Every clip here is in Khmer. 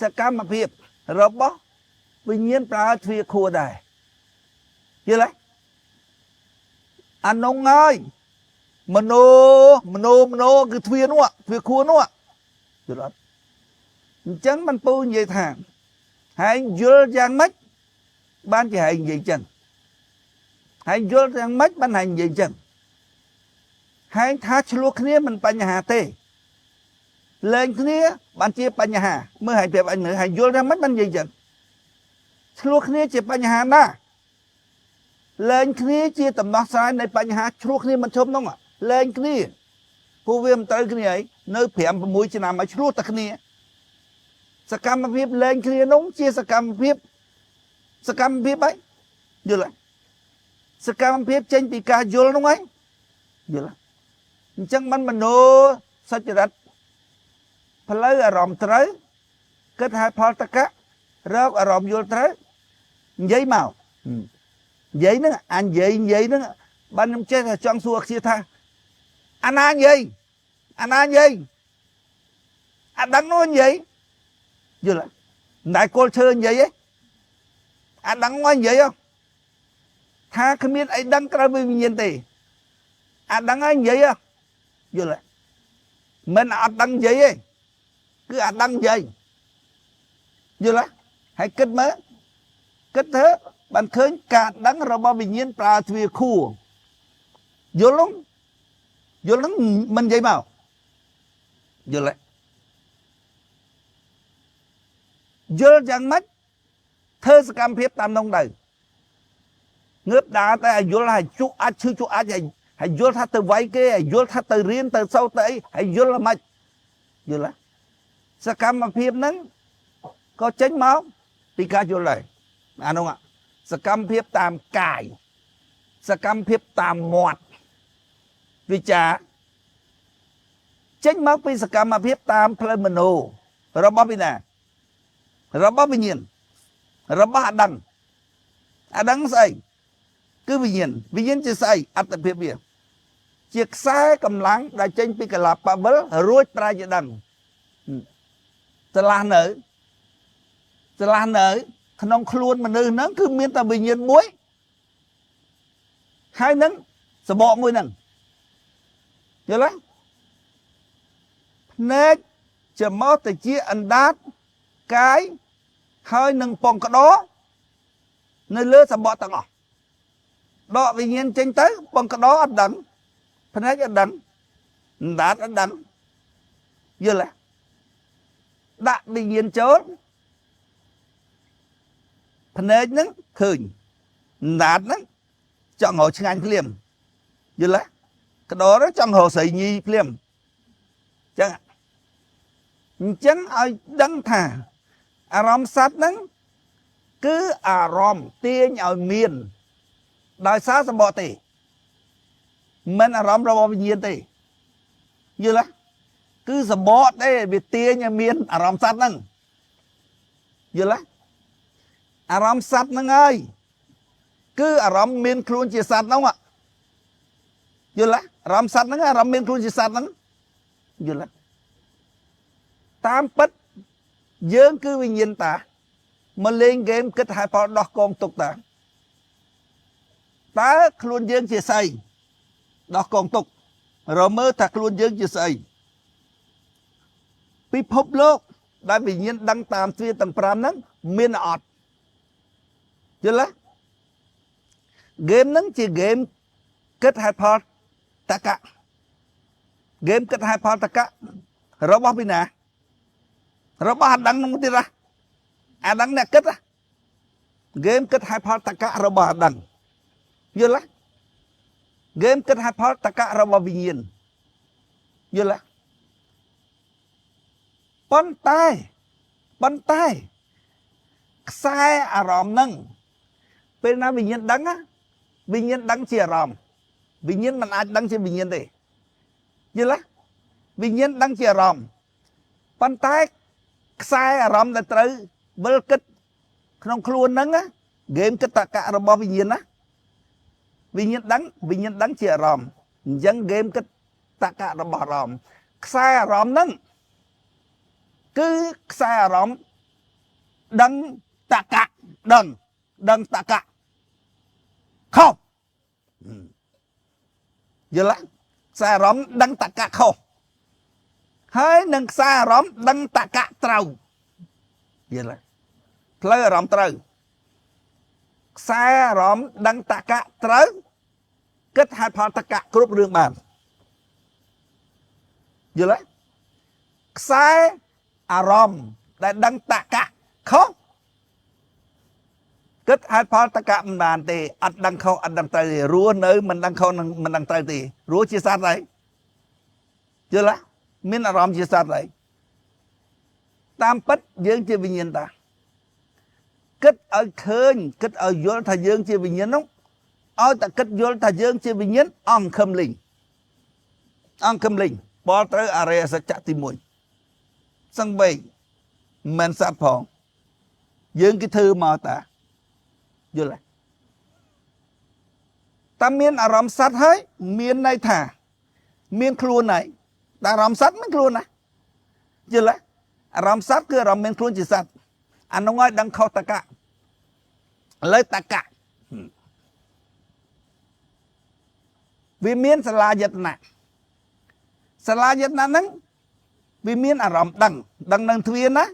សកម្មភាពរបស់វិញ្ញាណប្រើទ្វាខួរដែរយល់ទេអានងហើយមโนមโนមโนគឺទ្វានោះទ្វាខួរនោះយល់អត់អញ្ចឹងมันពូនិយាយថាហែងយល់យ៉ាងម៉េចបានជាហែងនិយាយចឹងហែងយល់យ៉ាងម៉េចបានហែងនិយាយចឹងហែងថាឆ្លោះគ្នាមិនបញ្ហាទេលែងគ្នាបានជាបញ្ហាមើលហែងប្រាប់អញមើលហែងយល់យ៉ាងម៉េចបាននិយាយចឹងឆ្លោះគ្នាជាបញ្ហាណាលែងគ្នាជាដំណោះស្រាយនៃបញ្ហាឆ្លោះគ្នាមិនឈប់នោះលែងគ្នាពួកវាមិនត្រូវគ្នាអីនៅ5 6ឆ្នាំឲ្យឆ្លោះតែគ្នាសកម្មភាពលែងគ្នានោះជាសកម្មភាពសកម្មភាពអីយល់ទេសកម្មភាពចេញពីការយល់នោះឯងយល់អញ្ចឹងมันមโนសច្ចរិតផ្លូវអារម្មណ៍ត្រូវគិតហេតុផលតកៈរកអារម្មណ៍យល់ត្រូវនិយាយមកនិយាយហ្នឹងអានិយាយនិយាយហ្នឹងបានខ្ញុំចេះតែចង់សួរគ្នាថាអាណានិយាយអាណានិយាយអាដឹងនោះនិយាយយល់មិនដែលគល់ឈើនិយាយទេអាដឹងមកនិយាយថាគ្មានអីដឹងក្រៅពីវិញ្ញាណទេអាដឹងហើយនិយាយយល់ទេមិនអត់ដឹងនិយាយទេគឺអាដឹងនិយាយយល់ទេហើយគិតមើលគិតទៅបានឃើញការដឹងរបស់វិញ្ញាណប្រើទ្វាខួរយល់នោះយល់ហ្នឹងមិននិយាយមកយល់ទេយល់យ៉ាងម៉េចធ្វើសកម្មភាពតាមនោះទៅងើបដើរតែឲ្យយល់ឲ្យជក់អាចឈឺជក់អាចឲ្យយល់ថាទៅវាយគេឲ្យយល់ថាទៅរៀនទៅសូត្រទៅអីឲ្យយល់ហ្មងយល់ទេសកម្មភាពហ្នឹងក៏ចេញមកពីការយល់ដែរអានោះសកម្មភាពតាមកាយសកម្មភាពតាមមាត់វិចារចេញមកពីសកម្មភាពតាមផ្លូវមโนរបស់ពីណារបស់វិញ្ញាណរបស់អដឹងអដឹងស្អីគឺវិញ្ញាណវិញ្ញាណជាស្អីអត្តភាពវាជាខ្សែកម្លាំងដែលចេញពីកលាបវិលរួចប្រែជាដឹងឆ្លាស់នៅឆ្លាស់នៅក្នុងខ្លួនមនុស្សហ្នឹងគឺមានតែវិញ្ញាណមួយហើយនឹងសបកមួយហ្នឹងយល់ទេភ្នែកจะមកទៅជាអណ្ដាតកាយហើយនឹងពងក្តោនៅលើសបកទាំងអស់ដកវិញ្ញាណចេញទៅពងក្តោអត់ដឹងភ្នែកអត់ដឹងអណ្ដាតអត់ដឹងយល់ទេដាក់វិញ្ញាណចូលភ្នែកហ្នឹងឃើញអណ្ដាតហ្នឹងចង់រកឆ្ងាញ់ភ្លាមយល់ទេក្តោចង់រកស្រីញីភ្លាមចឹងអញ្ចឹងឲ្យដឹងថាអារម្មណ៍សត្វហ្នឹងគឺអារម្មណ៍ទាញឲ្យមានដោយសារសម្បកទេមិនអារម្មណ៍របស់វិញ្ញាណទេយល់ទេគឺសម្បកទេវាទាញឲ្យមានអារម្មណ៍សត្វហ្នឹងយល់ទេអារម្មណ៍សត្វហ្នឹងហើយគឺអារម្មណ៍មានខ្លួនជាសត្វហ្នឹងយល់ទេអារម្មណ៍សត្វហ្នឹងអារម្មណ៍មានខ្លួនជាសត្វហ្នឹងយល់ទេតាមពិតយើងគឺវិញ្ញាណតាមកលេងហ្គេមគិតឲ្យផលដោះកងទុកតាតើខ្លួនយើងជាស្អីដោះកងទុករមើលថាខ្លួនយើងជាស្អីពិភពលោកដែលវិញ្ញាណដឹងតាមទ្វាទាំង5ហ្នឹងមានអត់យល់ទេហ្គេមហ្នឹងជាហ្គេមគិតហេតុផលតកៈហ្គេមគិតហេតុផលតកៈរបស់ពីណារបស់អាដឹងនោះទៀតណាអាដឹងអ្នកគិតហ្គេមគិតហេតុផលតកៈរបស់អាដឹងយល់ទេហ្គេមគិតហេតុផលតកៈរបស់វិញ្ញាណយល់ទេប៉ុន្តែប៉ុន្តែខ្សែអារម្មណ៍ហ្នឹងពេលណាវិញ្ញាណដឹងវិញ្ញាណដឹងជាអារម្មណ៍វិញ្ញាណមិនអាចដឹងជាវិញ្ញាណទេយល់ទេវិញ្ញាណដឹងជាអារម្មណ៍ប៉ុន្តែខ្សែអារម្មណ៍ដែលត្រូវវិលគិតក្នុងខ្លួនហ្នឹងហ្គេមគិតតកៈរបស់វិញ្ញាណណាវិញ្ញាណដឹងវិញ្ញាណដឹងជាអារម្មណ៍អញ្ចឹងហ្គេមគិតតកៈរបស់អារម្មណ៍ខ្សែអារម្មណ៍ហ្នឹងគឺខ្សែអារម្មណ៍ ដឹងតកៈដឹងដឹងតកៈខុសយល់ទេខ្សែអារម្មណ៍ដឹងតកៈខុសហើយនឹងខ្សែអារម្មណ៍ដឹងតកៈត្រូវយល់ទេផ្លូវអារម្មណ៍ត្រូវខ្សែអារម្មណ៍ដឹងតកៈត្រូវគិតហេតុផលតកៈគ្រប់រឿងបានយល់ទេខ្សែអារម្មណ៍ដែលដឹងតកៈខុសគិតហេតុផលតកៈមិនបានទេអត់ដឹងខុសអត់ដឹងត្រូវទេរស់នៅមិនដឹងខុសនិងមិនដឹងត្រូវទេរស់ជាសត្វហើយយល់ទេមានអារម្មណ៍ជាសត្វហើយតាមពិតយើងជាវិញ្ញាណតាគិតឲ្យឃើញគិតឲ្យយល់ថាយើងជាវិញ្ញាណនោះឲ្យតែគិតយល់ថាយើងជាវិញ្ញាណអង្គខឹមលីងអង្គខឹមលីងបលត្រូវអរិយសច្ចៈទី1សង្វេគមិនសត្វផងយើងគេធ្វើមកតាយល់ទេតែមានអារម្មណ៍សត្វហើយមានន័យថាមានខ្លួនហើយតែអារម្មណ៍សត្វមានខ្លួនណាយល់ទេអារម្មណ៍សត្វគឺអារម្មណ៍មានខ្លួនជាសត្វអានោះឲ្យដឹងខុសតកៈឥឡូវតកៈវាមានសាលាយតនៈសាលាយតនៈហ្នឹងវាមានអារម្មណ៍ដឹងដឹងនឹងទ្វាណា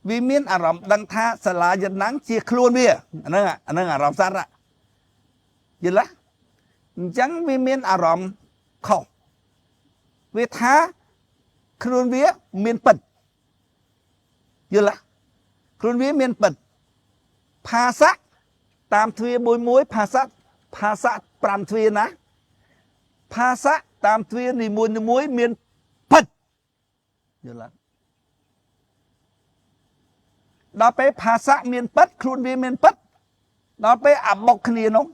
វាមានអារម្មណ៍ដឹងថាសាលាយតនៈជាខ្លួនវាអាហ្នឹងអាហ្នឹងអារម្មណ៍សត្វយល់ទេអញ្ចឹងវាមានអារម្មណ៍ខុសវាថាខ្លួនវាមានពិតយល់ទេខ្លួនវាមានពិតភាសៈតាមទ្វាមួយមួយភាសៈភាសៈ5ទ្វាណាភាសៈតាមទ្វានីមួយនីមួយមានពិតយល់ទេដល់ពេលភាសៈមានពិតខ្លួនវាមានពិតដល់ពេលអាបុកគ្នានោះ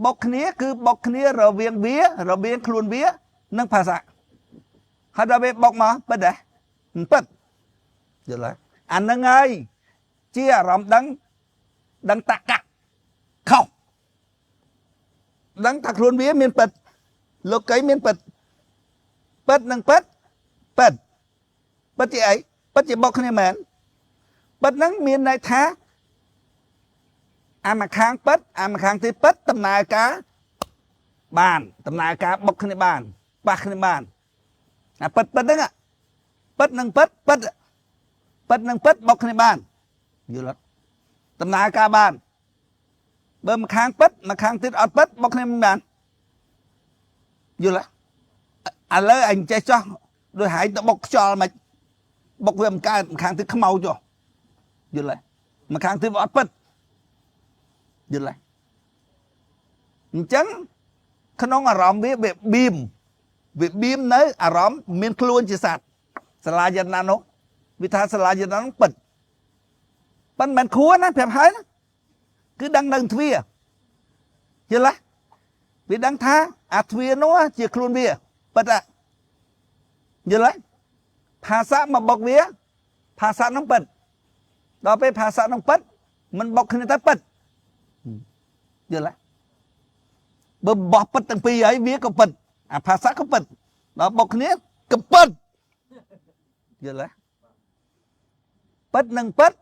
បុកគ្នាគឺបុកគ្នារវាងវារវាងខ្លួនវានិងភាសៈហើយដល់ពេលបុកមកពិតទេមិនពិតយល់ទេអាហ្នឹងហើយជាអារម្មណ៍ដឹងដឹងតកៈខុសដឹងថាខ្លួនវាមានពិតលោកីមានពិតពិតនិងពិតពិតពិតជាអីពិតជាបុកគ្នាមែនពិតហ្នឹងមានន័យថាអាមួយខាងពិតអាមួយខាងទៀតពិតដំណើរការបានដំណើរការបុកគ្នាបានប៉ះគ្នាបានអាពិតពិតហ្នឹងពិតនិងពិតពិតពិតនិងពិតបុកគ្នាបានយល់អត់ដំណើរការបានបើមួយខាងពិតមួយខាងទៀតអត់ពិតបុកគ្នាមិនបានយល់អត់ឥឡូវអញចេះចោះដូចហែងទៅបុកខ្យល់មិនបុកវាមិនកើតមួយខាងទៀតខ្មៅចុះយល់ទេមួយខាងទៀតវាអត់ពិតយល់ទេអញ្ចឹងក្នុងអារម្មណ៍វាវាបៀមវាបៀមនៅអារម្មណ៍មានខ្លួនជាសត្វសាលាយតនៈនោះវាថាសាលាយតនៈនោះពិតប៉ុន្តែមិនខួរណាប្រាប់ហើយណាគឺដឹងនៅទ្វាយល់ទេវាដឹងថាអាទ្វានោះជាខ្លួនវាពិតអយល់ទេភាសាមកបុកវាភាសានោះពិតដល់ពេលភាសានោះពិតមិនបុកគ្នាទៅពិតយល់ទេបើបោះពិតទាំងពីរហើយវាក៏ពិតអាភាសាក៏ពិតដល់បុកគ្នាក៏ពិតយល់ទេពិតនឹងពិត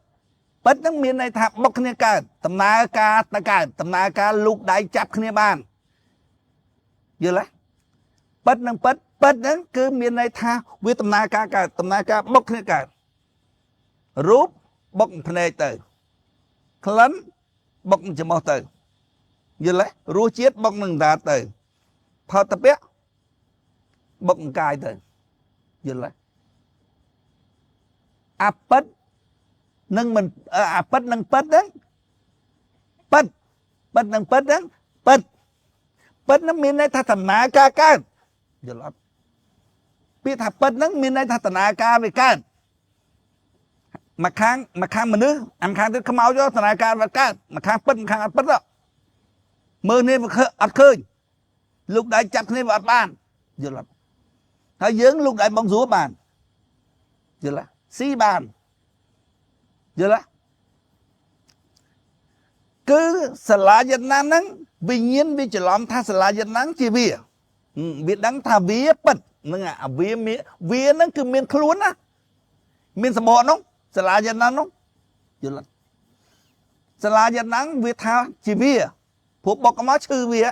ពិតនឹងមានន័យថាបុកគ្នាកើតដំណើរការទៅកើតដំណើរការលូកដៃចាប់គ្នាបានយល់ទេពិតនឹងពិតពិតហ្នឹងគឺមានន័យថាវាដំណើរការកើតដំណើរការបុកគ្នាកើតរូបបុកភ្នែកទៅក្លិនបុកច្រមុះទៅយល់ទេរសជាតិបុកនឹងដាទៅផលតពៈបុកកាយទៅយល់ទេអាពិតនឹងមិនអាពិតនឹងពិតហ្នឹងពិតពិតនឹងពិតហ្នឹងពិតពិតហ្នឹងមានន័យថាដំណើរការកើតយល់អត់ពាក្យថាពិតហ្នឹងមានន័យថាដំណើរការវាកើតមួយខាងមួយខាងមនុស្សអាមួយខាងទៀតខ្មោចដំណើរការវាកើតមួយខាងពិតមួយខាងអត់ពិតមើលនេះវាអត់ឃើញលោកដៃចាប់គ្នាវាអត់បានយល់អត់ហើយយើងលោកដៃបងស្រួលបានយល់ស៊ីបានយល់គឺសាលាយតនៈហ្នឹងវិញ្ញាណវាច្រឡំថាសាលាយតនៈជាវាវាដឹងថាវាពិតហ្នឹងអាវាមានវាហ្នឹងគឺមានខ្លួនណាមានសម្បកនោះ សាលាយណានោះយល់សាលាយណាវាថាជាវាព្រោះបុកមកឈឺវា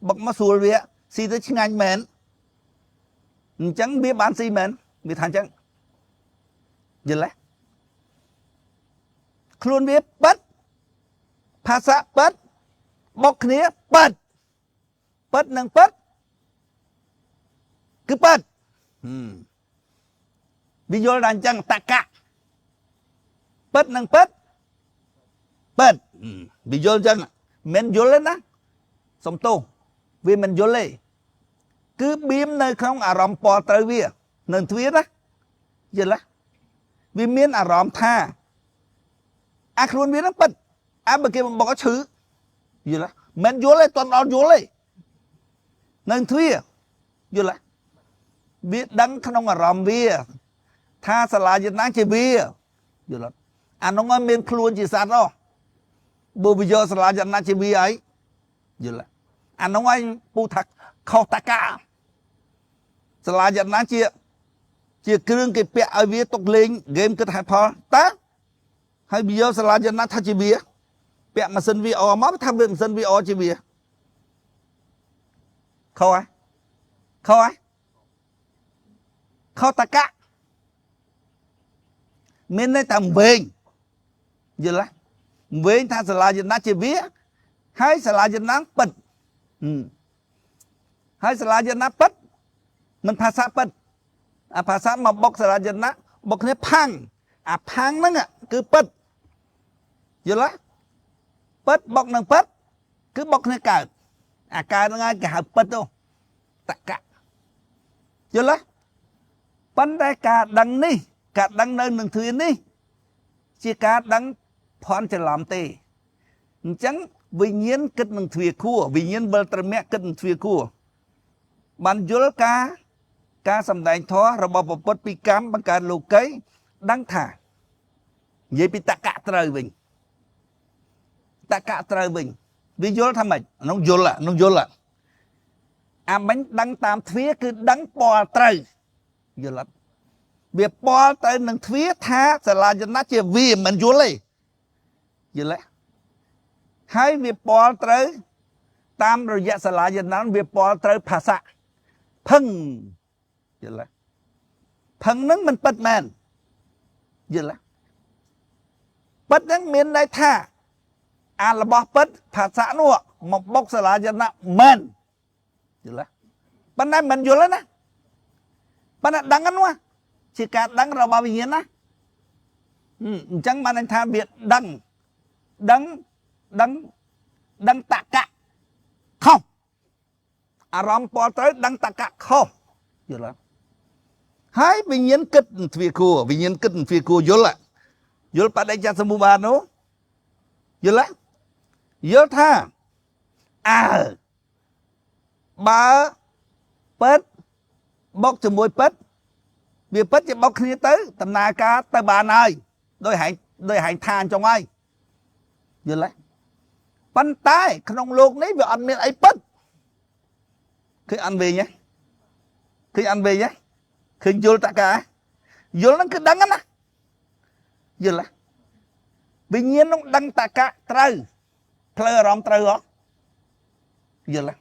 បុកមកស្រួលវាស៊ីទៅឆ្ងាញ់មែនអញ្ចឹងវាបានស៊ីមែនវាថាអញ្ចឹងយល់ទេខ្លួនវាប៉ិតភាសាប៉ិតបុកគ្នាប៉ិតប៉ិតនិងប៉ិតគឺប៉ិតវាយល់ដល់អញ្ចឹងតកៈប៉ិតនិងប៉ិតប៉ិតវាយល់អញ្ចឹងមិនយល់ទេណាសំទោសវាមិនយល់ទេគឺបៀមនៅក្នុងអារម្មណ៍ពណ៌ត្រូវវានៅទ្វារណាយល់ទេវាមានអារម្មណ៍ថាអាខ្លួនវានឹងប៉ិតអាបើគេបំបុកឈឺយល់ទេមិនយល់ទេតន់ដល់យល់ទេនៅទ្វារយល់ទេវាដឹងក្នុងអារម្មណ៍វាថាសាលាយណាជាវាយល់ទេអានោះឲ្យមានខ្លួនជាសត្វហ៎បើវាយកសាលាយណាជាវាអីយល់ទេអានោះឲ្យពូថាខុសតកាសាលាយណាជាគ្រឿងគេពាក់ឲ្យវាទុកលេងហ្គេមគិតហេតុផលតើហើយវាយកសាលាយណាថាជាវាពាក់ម៉ាស៊ីន VR មកថាវាម៉ាស៊ីន VR ជាវាខុសហ៎ខុសហ៎ខុសតកៈមានន័យថាវែងយល់ទេវែងថាសាលាយណាជាវាហើយសាលាយណាពិតហើយសាលាយណាពិតមិនភាសាពិតអាភាសាមកបុកសាលាយណាបុកគ្នាផាំងអាផាំងហ្នឹងគឺពិតយល់ទេពិតបុកនឹងពិតគឺបុកគ្នាកើតអាកើតហ្នឹងហើយគេហៅពិតទៅតកៈយល់ទេប៉ុន្តែការដឹងនេះការដឹងនៅនឹងទ្វារនេះជាការដឹងភ័ន្តច្រឡំទេអញ្ចឹងវិញ្ញាណគិតនឹងទ្វារខួរវិញ្ញាណវិលត្រមៈគិតនឹងទ្វារខួរបានយល់ការសម្ដែងធម៌របស់ពុទ្ធពីកម្មបង្កើតលោកីដឹងថានិយាយពីតកៈត្រូវវិញតកៈត្រូវវិញវាយល់ថាម៉េចនោះយល់នោះយល់អាមិញដឹងតាមទ្វារគឺដឹងពណ៌ត្រូវយល់អត់វាពណ៌ទៅនឹងទ្វារថាសាលាយណៈជាវាមិនយល់ទេយល់ទេហើយវាពណ៌ត្រូវតាមរយៈសាលាយណៈវាពណ៌ត្រូវភាសាផឹងយល់ទេផឹងហ្នឹងមិនពិតមែនយល់ទេពិតហ្នឹងមានន័យថាអារបស់ពិតភាសានោះមកបុកសាលាយណៈមែនយល់ទេប៉ុន្តែមិនយល់ទេណាប៉ុន្តែដឹងហ្នឹងជាការដឹងរបស់វិញ្ញាណណាអញ្ចឹងបានន័យថាវាដឹងដឹងដឹងដឹងតកៈខុសអារម្មណ៍ពណ៌ត្រូវដឹងតកៈខុសយល់ទេហើយវិញ្ញាណគិតទ្វាគួរវិញ្ញាណគិតទ្វាគួរយល់យល់បដិច្ចសមុបាទនោះយល់ទេយល់ថាអើបើពិតបុកជាមួយពិតវាពិតជាបុកគ្នាទៅដំណើរការទៅបានហើយដោយហែងដោយហែងថាអញ្ចឹងហើយយល់ទេប៉ុន្តែក្នុងលោកនេះវាអត់មានអីពិតឃើញអត់វិញទេឃើញអត់វិញទេឃើញយល់តកាយល់ហ្នឹងគឺដឹងណាយល់ទេវិញ្ញាណនោះដឹងតកៈត្រូវផ្លូវអារម្មណ៍ត្រូវអត់យល់ទេ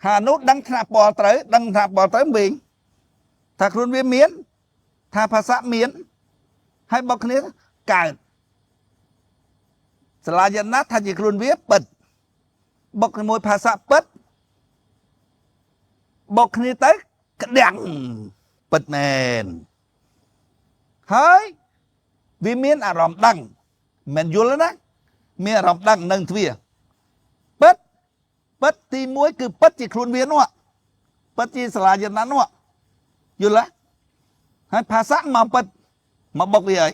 ហើយនោះដឹងថ្នាក់ពណ៌ត្រូវដឹងថាពណ៌ត្រូវវិញថាខ្លួនវាមានថាភាសាមានហើយបុកគ្នាកើតសាលាយណៈថាជាខ្លួនវាពិតបុកជាមួយភាសាពិតបុកគ្នាទៅក្តាំងពិតមែនហើយវាមានអារម្មណ៍ដឹងមិនយល់ណាមានអារម្មណ៍ដឹងនឹងទ្វាពិតពិតទី1គឺពិតជាខ្លួនវានោះពិតជាសាលាយណៈនោះយល់ទេហើយភាសាមកពិតមកបុកវាហើយ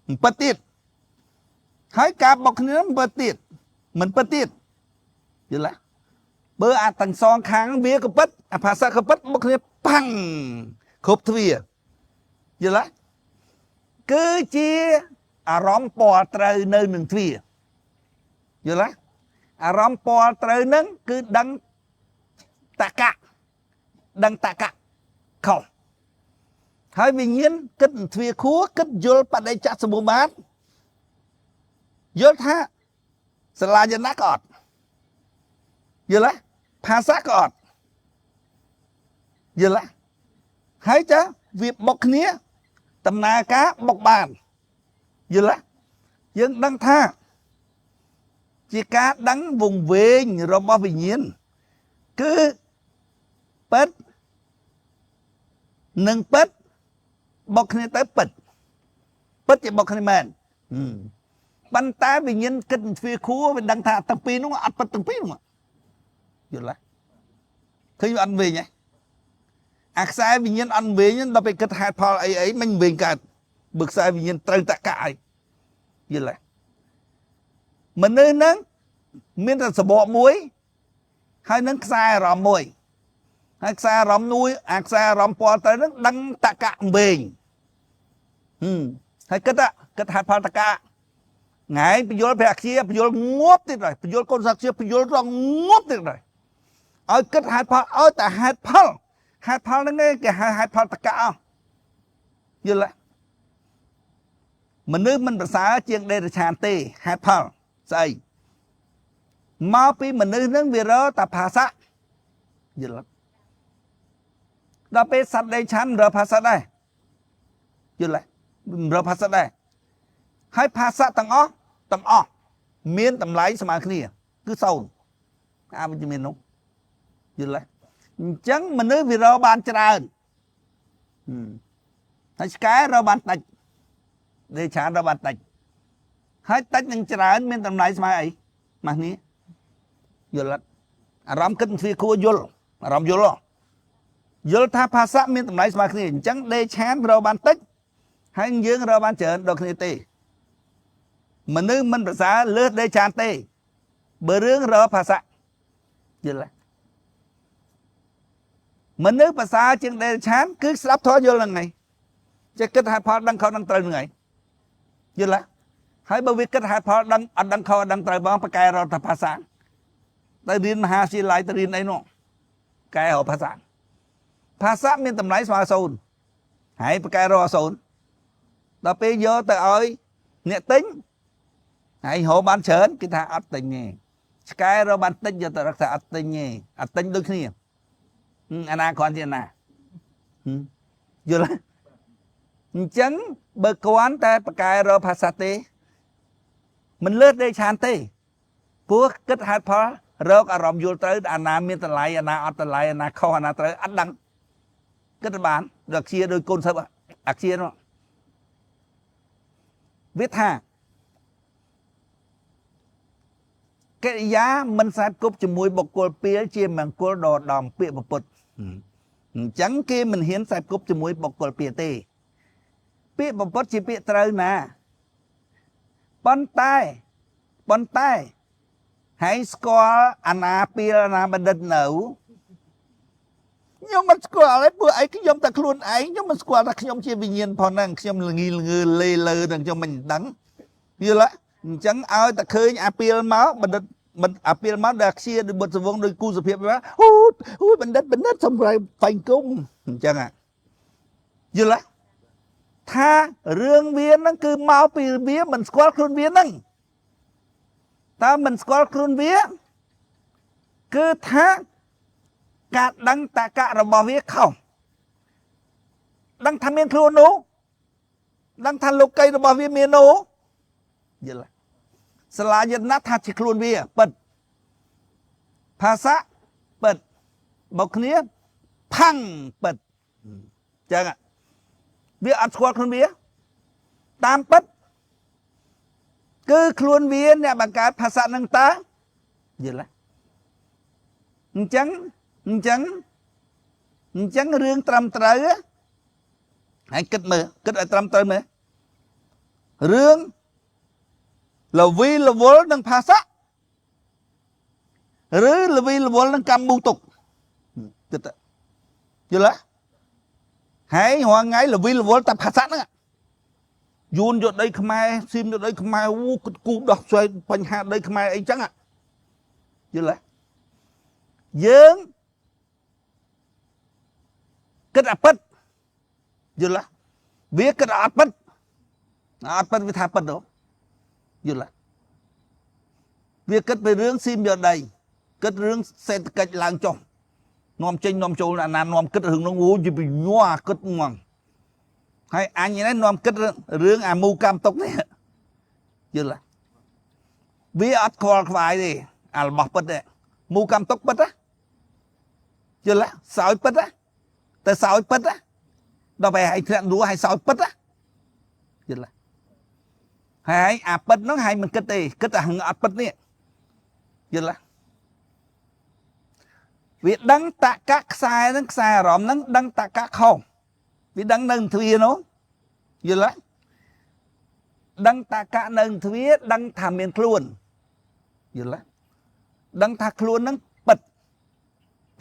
មិនពិតទៀតហើយការបុកគ្នាមិនពិតទៀតមិនពិតទៀតយល់ទេបើអាទាំងសងខាងវាក៏ពិតអាភាសាក៏ពិតបុកគ្នាប៉ាំងគ្រប់ទ្វារយល់ទេគឺជាអារម្មណ៍ពណ៌ត្រូវនៅនឹងទ្វារយល់ទេអារម្មណ៍ពណ៌ត្រូវនឹងគឺដឹងតកៈដឹងតកៈខុស ហើយវិញ្ញាណគិតទ្វាខួរគិតយល់បដិច្ចសមុបាទយល់ថាសលាយណៈក៏អត់យល់ទេភាសាក៏អត់យល់ទេហើយចាវាបុកគ្នាដំណើរការបុកបានយល់ទេយើងដឹងថាជាការដឹងវង្វេងរបស់វិញ្ញាណគឺពិតនិងពិតបុកគ្នាទៅពិតពិតជាបុកគ្នាមែនប៉ុន្តែវិញ្ញាណគិតទ្វាខួរវាដឹងថាទាំងពីរនោះអត់ពិតទាំងពីរនោះយល់ទេឃើញវាអត់វិញហ៎អាខ្សែវិញ្ញាណអត់វិញដល់ពេលគិតហេតុផលអីអីមិនវិញកើតបើខ្សែវិញ្ញាណត្រូវតកៈអីយល់ទេមនុស្សហ្នឹងមានតែសបកមួយហើយនឹងខ្សែអារម្មណ៍មួយហើយខ្សែអារម្មណ៍មួយអាខ្សែអារម្មណ៍ពណ៌ទៅហ្នឹងដឹងតកៈវិញហើយគិតគិតហេតុផលតកៈថ្ងៃពយល់ព្រះជាពយល់ងាប់ទៀតហើយពយល់កូនសាជាពយល់រងងាប់ទៀតហើយឲ្យគិតហេតុផលឲ្យតែហេតុផលហេតុផលហ្នឹងគេហៅហេតុផលតកៈយល់ទេមនុស្សមិនប្រសើរជាងដេរឆានទេហេតុផលស្អីមកពីមនុស្សហ្នឹងវារកតែភាសាយល់ដល់ពេលសត្វដេឆានរកភាសាដែរយល់ទេរកភាសាដែរហើយភាសាទាំងអស់ទាំងអស់មានតម្លៃស្មើគ្នាគឺសូន្យអវិជ្ជមាននោះយល់ទេអញ្ចឹងមនុស្សវារកបានច្រើនហើយឆ្កែរកបានតិចដេឆានរកបានតិចហើយតិចនឹងច្រើនមានតម្លៃស្មើអីម៉ាស់នេះយល់អត់អារម្មណ៍គិតទ្វាខួរយល់អារម្មណ៍យល់យល់ថាភាសាមានតម្លៃស្មើគ្នាអញ្ចឹងដេឆានរកបានតិចហើយយើងរកបានច្រើនដល់គ្នាទេមនុស្សមិនប្រសើរលើសដេឆានទេបើរឿងរកភាសាយល់ទេមនុស្សប្រសើរជាងដេឆានគឺស្ដាប់ធម៌យល់ហ្នឹងឯងចេះគិតហេតុផលដឹងខុសដឹងត្រូវហ្នឹងឯងយល់ទេហើយបើវាគិតហេតុផលដឹងអត់ដឹងខុសអត់ដឹងត្រូវបងប្រកែរដ្ឋភាសាទៅរៀនមហាវិទ្យាល័យទៅរៀនអីនោះកែរកភាសាភាសាមានតម្លៃស្មើសូន្យហើយប្រកែរកសូន្យដល់ពេលយកទៅឲ្យអ្នកទិញហើយរកបានច្រើនគេថាអត់ទិញទេឆ្កែរកបានតិចយកទៅរកថាអត់ទិញទេអត់ទិញដូចគ្នាអាណាគ្រាន់ជាអាណាយល់ទេអញ្ចឹងបើគ្រាន់តែប្រកែរកភាសាទេមិនលើសដេឆានទេព្រោះគិតហេតុផលរកអារម្មណ៍យល់ត្រូវអាណាមានតម្លៃអាណាអត់តម្លៃអាណាខុសអាណាត្រូវអត់ដឹងគិតបានដល់ជាដោយកូនសិស្សអាជានោះវាថាកិរិយាមិនខ្សែគប់ជាមួយបុគ្គលពីលជាមង្គលដ៏ដំពាក្យពុទ្ធអញ្ចឹងគេមិនហ៊ានខ្សែគប់ជាមួយបុគ្គលពីលទេពាក្យពុទ្ធជាពាក្យត្រូវណាប៉ុន្តែប៉ុន្តែហើយស្គាល់អាណាពីលអាណាបណ្ឌិតនៅខ្ញុំមិនស្គាល់ទេពួកឯងខ្ញុំតែខ្លួនឯងខ្ញុំមិនស្គាល់ថាខ្ញុំជាវិញ្ញាណផងហ្នឹងខ្ញុំល្ងីល្ងើលេលើហ្នឹងខ្ញុំមិនដឹងយល់ទេអញ្ចឹងឲ្យតែឃើញអាពីលមកបណ្ឌិតមិនអាពីលមកដែលខ្ជាដូចបុត្រសវងដូចគូសុភាពអូអូបណ្ឌិតបណ្ឌិតសំរៃបាញ់គុំអញ្ចឹងយល់ទេថារឿងវាហ្នឹងគឺមកពីវាមិនស្គាល់ខ្លួនវាហ្នឹងតើមិនស្គាល់ខ្លួនវាគឺថាការដឹងតកៈរបស់វាខុសដឹងថាមានខ្លួននោះដឹងថាលោកីរបស់វាមាននោះយល់សលាយនៈថាជាខ្លួនវាពិតភាសាពិតមកគ្នាផាំងពិតចឹងវាអត់ស្គាល់ខ្លួនវាតាមពិតគឺខ្លួនវាអ្នកបង្កើតភាសានឹងតាយល់ទេអញ្ចឹងអញ្ចឹងអញ្ចឹងរឿងត្រឹមត្រូវហើយគិតមើលគិតឲ្យត្រឹមត្រូវមើលរឿងលវីលវល់នឹងភាសាឬលវីលវល់នឹងកម្មមូទុកគិតយល់ទេហើយរាល់ថ្ងៃលវីលវល់តែភាសាហ្នឹងយួនយកដីខ្មែរស៊ីមយកដីខ្មែរអូគិតគូដោះស្រាយបញ្ហាដីខ្មែរអីចឹងយល់ទេយើងគិតអាពិត យល់ទេវាគិតអត់ពិតអត់ពិតវាថាពិតទៅយល់ទេវាគិតពីរឿងស៊ីមយកដីគិតរឿងសេដ្ឋកិច្ចឡើងចុះនាំចេញនាំចូលអាណានាំគិតរឿងនោះអូយពីញ័រគិតហ្មងហើយអញនេះនាំគិតរឿងអាមូកម្មតុកនេះយល់ទេវាអត់ខ្វល់ខ្វាយទេអារបស់ពិតទេមូកម្មតុកពិតណាយល់ទេសោយពិតណាតែសោយពិតណាដល់ពេលឲ្យធ្លាក់រួឲ្យសោយពិតណាយល់ទេហើយអាពិតហ្នឹងហើយមិនគិតទេគិតតែហឹងអត់ពិតនេះយល់ទេវាដឹងតកៈខ្សែហ្នឹងខ្សែអារម្មណ៍ហ្នឹងដឹងតកៈខុសវាដឹងនៅទ្វានោះយល់ទេដឹងតកៈនៅទ្វាដឹងថាមានខ្លួនយល់ទេដឹងថាខ្លួនហ្នឹងពិត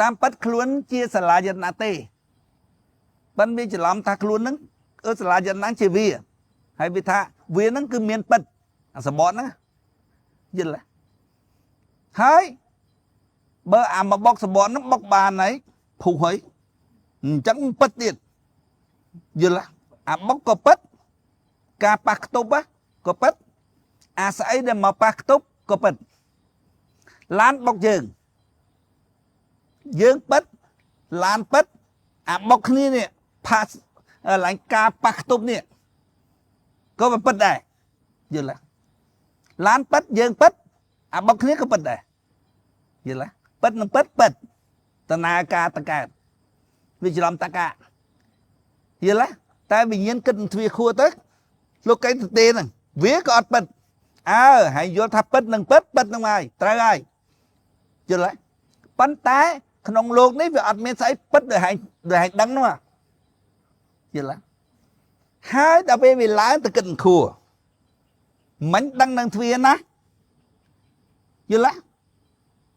តាមពិតខ្លួនជាសាលាយតនៈទេប៉ិនវាច្រឡំថាខ្លួនហ្នឹងអឺសាលាយតនៈជាវាហើយវាថាវាហ្នឹងគឺមានពិតអាសបតហ្នឹងយល់ទេហើយបើអាមកបុកសបកហ្នឹងបុកបានហើយភុះហើយអញ្ចឹងពិតទៀតយល់អាបុកក៏ពិតការប៉ះខ្ទប់ក៏ពិតអាស្អីដែលមកប៉ះខ្ទប់ក៏ពិតឡានបុកយើងយើងពិតឡានពិតអាបុកគ្នានេះផាសឡើងការប៉ះខ្ទប់នេះក៏វាពិតដែរយល់ឡានពិតយើងពិតអាបុកគ្នាក៏ពិតដែរយល់ពិតនឹងពិតពិតតនាការតកើតវាច្រឡំតកាយល់ទេតែវិញ្ញាណគិតទ្វាខួរទៅលោកកែទៅទេហ្នឹងវាក៏អត់ពិតអើហើយយល់ថាពិតនឹងពិតពិតនឹងហើយត្រូវហើយយល់ទេប៉ុន្តែក្នុងលោកនេះវាអត់មានស្អីពិតដោយហែងដោយហែងដឹងនោះយល់ទេហើយដល់ពេលវាឡើងទៅគិតខួរមិនដឹងនឹងទ្វាណាយល់ទេ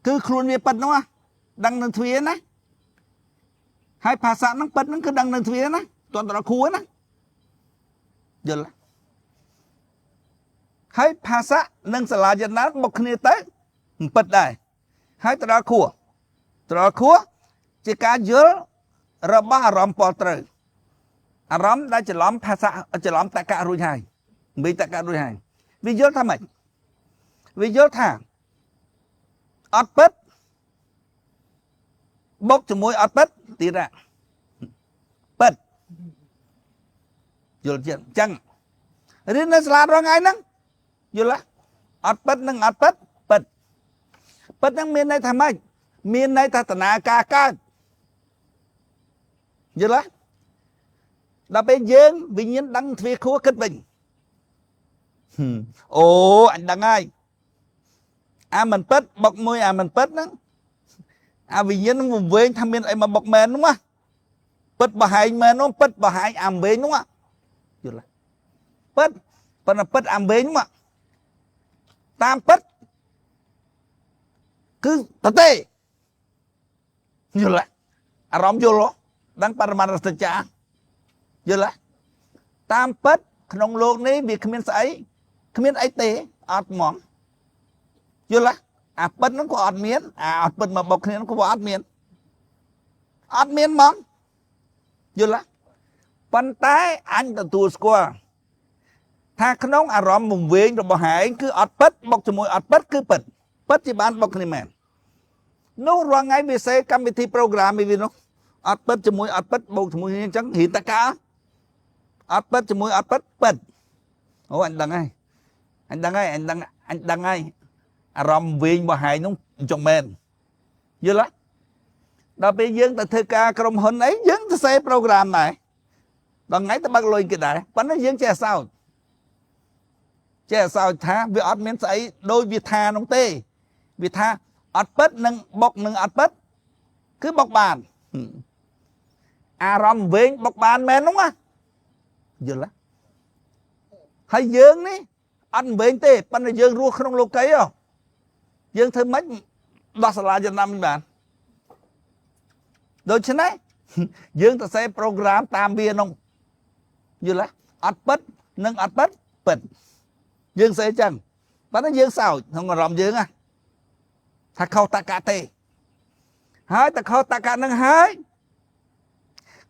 គឺខ្លួនវាពិតនោះដឹងនឹងទ្វាណាហើយភាសាហ្នឹងពិតហ្នឹងគឺដឹងនឹងទ្វាណាតន់ដល់ខួរណាយល់ហើយភាសានិងសាលាយណាបុកគ្នាទៅមិនពិតដែរហើយទៅដល់ខួរទៅដល់ខួរជាការយល់របស់អារម្មណ៍ពលត្រូវអារម្មណ៍ដែលច្រឡំភាសាច្រឡំតកៈរួចហើយមីតកៈរួចហើយវាយល់ថាម៉េចវាយល់ថាអត់ពិតបុកជាមួយអត់ពិតទៀតណាពិតយល់ទៀតអញ្ចឹងរៀននៅសាលារាល់ថ្ងៃហ្នឹងយល់ទេអត់ពិតនឹងអត់ពិតពិតពិតហ្នឹងមានន័យថាម៉េចមានន័យថាតនាការកើតយល់ទេដល់ពេលយើងវិញ្ញាណដឹងទ្វាខួរគិតវិញអូអញដឹងហើយអាមិនពិតបុកមួយអាមិនពិតហ្នឹងអាវិញ្ញាណនឹងវែងថាមានអីមកបុកមែននោះណាពិតបហែងមែននោះពិតបហែងអាវែងនោះយល់ទេពិតប៉ុន្តែពិតអាវែងនោះតាមពិតគឺតទេយល់ទេអារម្មណ៍យល់ដឹងបរមត្ថសច្ចាយល់ទេតាមពិតក្នុងលោកនេះវាគ្មានស្អីគ្មានអីទេអត់ហ្មងយល់ទេអាពិតហ្នឹងក៏អត់មានអាអត់ពិតមកបុកគ្នាហ្នឹងក៏អត់មានអត់មានហ្មងយល់ទេប៉ុន្តែអញទទួលស្គាល់ថាក្នុងអារម្មណ៍វង្វេងរបស់ហែងគឺអត់ពិតបុកជាមួយអត់ពិតគឺពិតពិតជាបានបុកគ្នាមែននោះរាល់ថ្ងៃវាសេកម្មវិធីប្រូក្រាមវានោះអត់ពិតជាមួយអត់ពិតបូកជាមួយគ្នាអញ្ចឹងរៀនតកាអត់ពិតជាមួយអត់ពិតពិតអូអញដឹងហើយអញដឹងហើយអញដឹងអញដឹងហើយអារម្មណ៍វែងរបស់ហែងនោះអញ្ចឹងមែនយល់ទេដល់ពេលយើងទៅធ្វើការក្រុមហ៊ុនអីយើងទៅសេប្រូក្រាមដែរដល់ថ្ងៃទៅបើកលុយគេដែរប៉ុន្តែយើងចេះសោចចេះសោចថាវាអត់មានស្អីដោយវាថានោះទេវាថាអត់ពិតនឹងបុកនឹងអត់ពិតគឺបុកបានអារម្មណ៍វែងបុកបានមែននោះណាយល់ទេហើយយើងនេះអត់វែងទេប៉ុន្តែយើងរស់ក្នុងលោកីហ៎យើងធ្វើម៉េចដោះសាលាចំណាំមិនបានដូច្នេះយើងទៅសេប្រូក្រាមតាមវានោះយល់ទេអត់ពិតនិងអត់ពិតពិតយើងសេចឹងប៉ុន្តែយើងសោចក្នុងអារម្មណ៍យើងណាថាខុសតកៈទេហើយតែខុសតកៈនឹងហើយ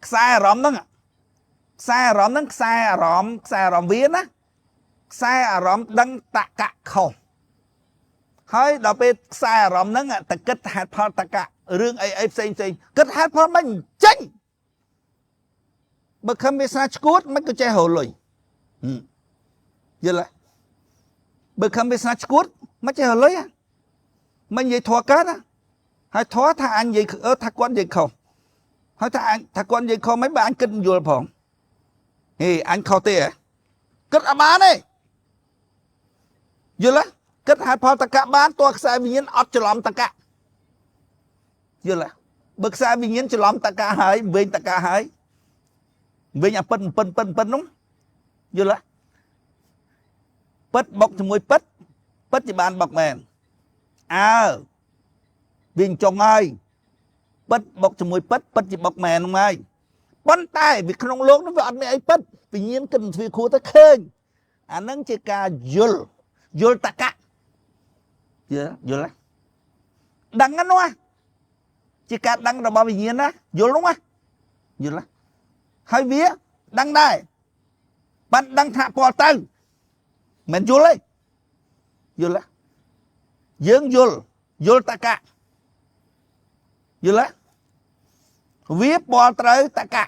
ខ្សែអារម្មណ៍ហ្នឹង ខ្សែអារម្មណ៍ហ្នឹងខ្សែអារម្មណ៍ខ្សែអារម្មណ៍វាណាខ្សែអារម្មណ៍ដឹងតកៈខុសហើយដល់ពេលខ្សែអារម្មណ៍ហ្នឹងតគិតហេតុផលតកៈរឿងអីអីផ្សេងផ្សេងគិតហេតុផលមិនចេញបើខំវាសនាឈួតមិនក៏ចេះរលុយយល់ទេបើខំវាសនាឈួតមិនចេះរលុយមិននិយាយធေါ်កើតណាហើយធေါ်ថាអញនិយាយថាគាត់និយាយខុសហើយថាអញថាគាត់និយាយខុសមិនបើអញគិតយល់ផងហេអញខុសទេគិតអត់បានទេយល់ទេគិតហេតុផលតកៈបានតើខ្សែវិញ្ញាណអត់ច្រឡំតកៈយល់ទេបើខ្សែវិញ្ញាណច្រឡំតកៈហើយវិញតកៈហើយវិញអាពិតពិតពិតពិតនោះយល់ទេពិតបុកជាមួយពិតពិតជាបានបុកមែនអើវិញចុងហើយពិតបុកជាមួយពិតពិតជាបុកមែនហ្នឹងហើយប៉ុន្តែវាក្នុងលោកនោះវាអត់មានអីពិតវិញ្ញាណគិតទ្វាខួរទៅឃើញអាហ្នឹងជាការយល់យល់តកៈយល់យល់ដឹងណានោះជាការដឹងរបស់វិញ្ញាណណាយល់នោះណាយល់ហើយវាដឹងដែរបានដឹងថាពលទៅមិនយល់ទេយល់យើងយល់យល់តកៈយល់វាពលត្រូវតកៈ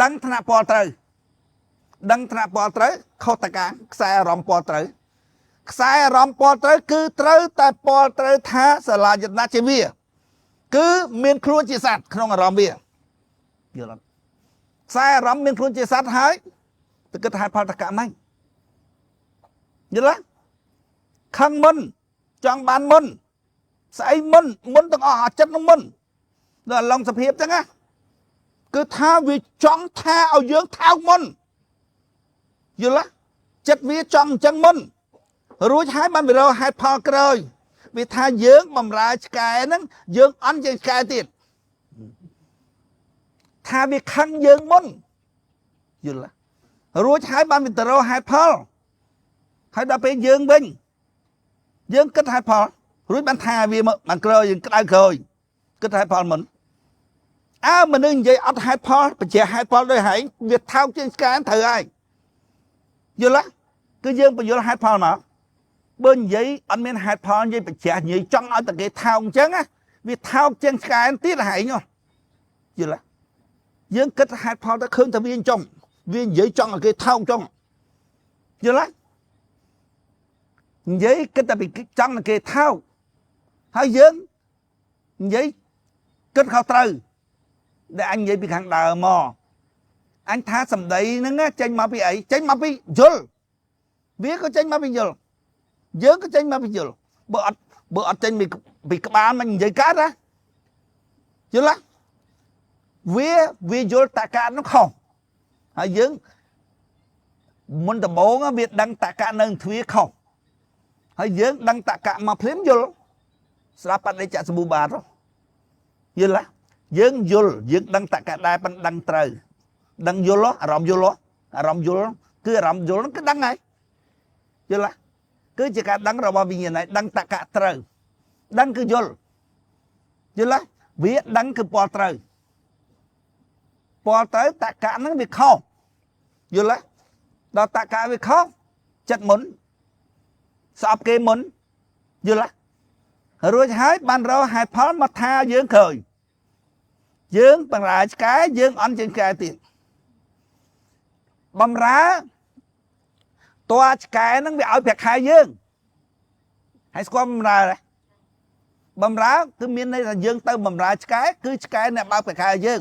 ដឹងថ្នាក់ពលត្រូវដឹងថ្នាក់ពលត្រូវខុសតកៈខ្សែអារម្មណ៍ពលត្រូវខ្សែអារម្មណ៍ពលត្រូវគឺត្រូវតែពលត្រូវថាសាលាយតនៈជាវាគឺមានខ្លួនជាសត្វក្នុងអារម្មណ៍វាយល់អត់ខ្សែអារម្មណ៍មានខ្លួនជាសត្វហើយទៅគិតហេតុផលតកៈមិនយល់ទេខឹងមុនចង់បានមុនស្អីមុនមុនទាំងអស់អាចិត្តនឹងមុនដល់ឡងសភាពចឹងណាគឺថាវាចង់ថាឲ្យយើងថោកមុនយល់ទេចិត្តវាចង់អញ្ចឹងមុនរួចហើយបានវារកហេតុផលក្រោយវាថាយើងបំរើឆ្កែហ្នឹងយើងអន់ជាងឆ្កែទៀតថាវាខឹងយើងមុនយល់ទេរួចហើយបានវាទៅរកហេតុផលហើយដល់ពេលយើងវិញយើងគិតហេតុផលរួចបានថាវាមកបានក្រោយយើងក្តៅក្រោយគិតហេតុផលមុនអើមនុស្សនិយាយអត់ហេតុផលបញ្ជាហេតុផលដោយហែងវាថោកជាងឆ្កែត្រូវហើយយល់ទេគឺយើងបញ្យល់ហេតុផលមកបើនិយាយអត់មានហេតុផលនិយាយបញ្ជានិយាយចង់ឲ្យតែគេថោកអញ្ចឹងណាវាថោកជាងឆ្កែទៀតហែងយល់ទេយើងគិតហេតុផលទៅឃើញតែវាអញ្ចឹងវានិយាយចង់ឲ្យគេថោកអញ្ចឹងយល់ទេនិយាយគិតតែពីចង់ឲ្យគេថោកហើយយើងនិយាយគិតខុសត្រូវដែលអញនិយាយពីខាងដើមមកអញថាសម្ដីហ្នឹងចេញមកពីអីចេញមកពីយល់វាក៏ចេញមកពីយល់យើងក៏ចេញមកពីយល់បើអត់ចេញពីក្បាលមិននិយាយកើតណាយល់ទេវាយល់តកៈនោះខុសហើយយើងមុនដំបូងវាដឹងតកៈនៅទ្វាខុសហើយយើងដឹងតកៈមកភ្លាមយល់ស្រាប់បដិច្ចសម្បាតយល់ទេយើងយល់យើងដឹងតកៈដែរប៉ុន្តែដឹងត្រូវដឹងយល់អារម្មណ៍យល់អារម្មណ៍យល់គឺអារម្មណ៍យល់គឺដឹងហើយយល់ទេគឺជាការដឹងរបស់វិញ្ញាណហើយដឹងតកៈត្រូវដឹងគឺយល់យល់ទេវាដឹងគឺពលត្រូវពលត្រូវតកៈហ្នឹងវាខុសយល់ទេដល់តកៈវាខុសចិត្តមុនស្អប់គេមុនយល់ទេរួចហើយបានរកហេតុផលមកថាយើងក្រោយយើងបង្រើឆ្កែយើងអន់ជាងឆ្កែទៀតបំរើតើឆ្កែហ្នឹងវាឲ្យប្រាក់ខែយើងហើយស្គាល់បំរើទេបំរើគឺមានន័យថាយើងទៅបំរើឆ្កែគឺឆ្កែអ្នកបើកប្រាក់ខែយើង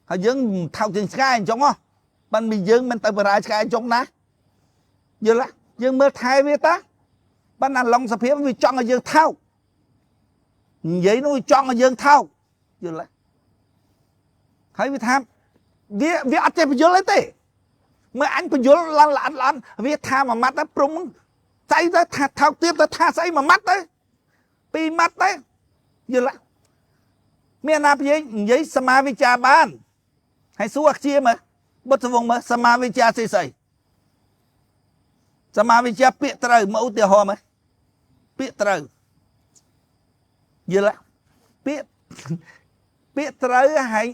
ហើយយើងថោកជាងឆ្កែអញ្ចឹងហ៎បានមានយើងមិនទៅបំរើឆ្កែអញ្ចឹងណាយល់ទេយើងមើលថែវាតាបានអាឡុងសភាពវាចង់ឲ្យយើងថោកនិយាយនោះវាចង់ឲ្យយើងថោកយល់ទេហើយវាថាវាអត់ចេះបញ្យល់អីទេមើលអញបញ្យល់ឡើងល្អិតល្អន់វាថាមួយម៉ាត់ទៅព្រំចៃទៅថាថោកទៀតទៅថាស្អីមួយម៉ាត់ទៅពីរម៉ាត់ទៅយល់ទេមានណានិយាយសមាវិចាបានហើយសួរអាខ្ជាមើលបុត្រវងមើលសមាវិចាស្អីស្អីសមាវិចាពាក្យត្រូវមកឧទាហរណ៍មើលពាក្យត្រូវយល់ទេពាក្យត្រូវហើយ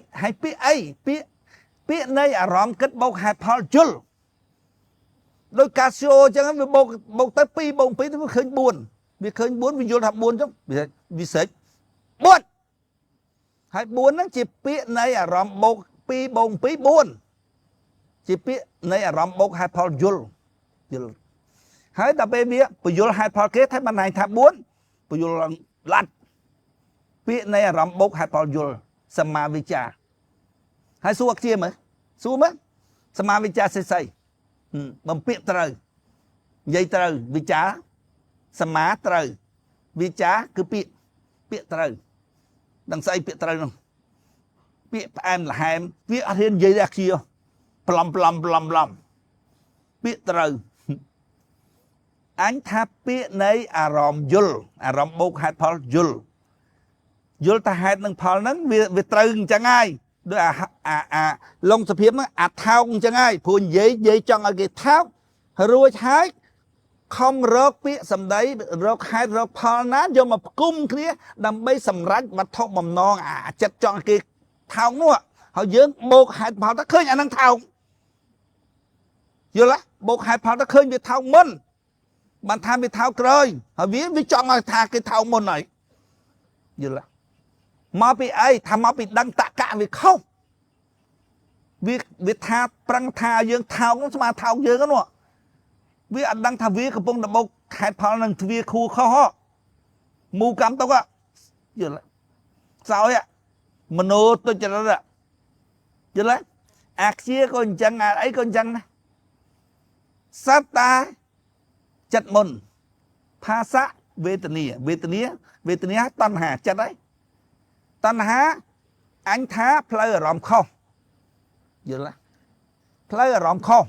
ពាក្យអីពាក្យ ពាក្យនៃអារម្មណ៍គិតបូកហេតុផលយល់ដោយកាស៊ីអូអញ្ចឹងវាបូកបូកទៅ2បូក2ទៅវាឃើញ4វាឃើញ4វាយល់ថា4អញ្ចឹងវាស្រេច4ហើយ4ហ្នឹងជាពាក្យនៃអារម្មណ៍បូក2បូក2 4ជាពាក្យនៃអារម្មណ៍បូកហេតុផលយល់យល់ហើយដល់ពេលវាពយល់ហេតុផលគេថាបានថា4ពយល់ឡាត់ពាក្យនៃអារម្មណ៍បូកហេតុផលយល់សមាវិចាហើយសួរជាមើលសួរមើលសមាវិចាសេសីបំពាក្យត្រូវនិយាយត្រូវវិចាសមាត្រូវវិចាគឺពាក្យពាក្យត្រូវដឹងស្អីពាក្យត្រូវនោះពាក្យផ្អែមល្ហែមវាអត់ហ៊ាននិយាយទេជាប្លំប្លំប្លំប្លំពាក្យត្រូវអញថាពាក្យនៃអារម្មណ៍យល់អារម្មណ៍បូកហេតុផលយល់យល់ថាហេតុនិងផលហ្នឹងវាត្រូវអញ្ចឹងហើយដូចអាអាអាលងសភាពហ្នឹងអាថោកអញ្ចឹងហើយព្រោះនិយាយនិយាយចង់ឲ្យគេថោករួចហើយខំរកពាក្យសម្ដីរកហេតុរកផលណាយកមកផ្គុំគ្នាដើម្បីសម្រេចវត្ថុបំណងអាចិត្តចង់គេថោកនោះហើយយើងបូកហេតុផលទៅឃើញអាហ្នឹងថោកយល់ទេបូកហេតុផលទៅឃើញវាថោកមុនបានថាវាថោកក្រោយហើយវាចង់ឲ្យថាគេថោកមុនហើយយល់ទេមកពីអីថាមកពីដឹងតកៈវាខុសវាថាប្រឹងថាយើងថោកស្មើថោកយើងនោះវាអត់ដឹងថាវាកំពុងដបោកខេតផលនឹងទ្វាខួខុសមូកម្មទុកយល់សោយមโนទុច្ចរិតយល់ទេអាខ្ជាក៏អញ្ចឹងអាអីក៏អញ្ចឹងណាសត្វតាចិត្តមុនភាសៈវេទនាវេទនាវេទនាតណ្ហាចិត្តហើយតណ្ហាអញថាផ្លូវអារម្មណ៍ខុសយល់ទេផ្លូវអារម្មណ៍ខុស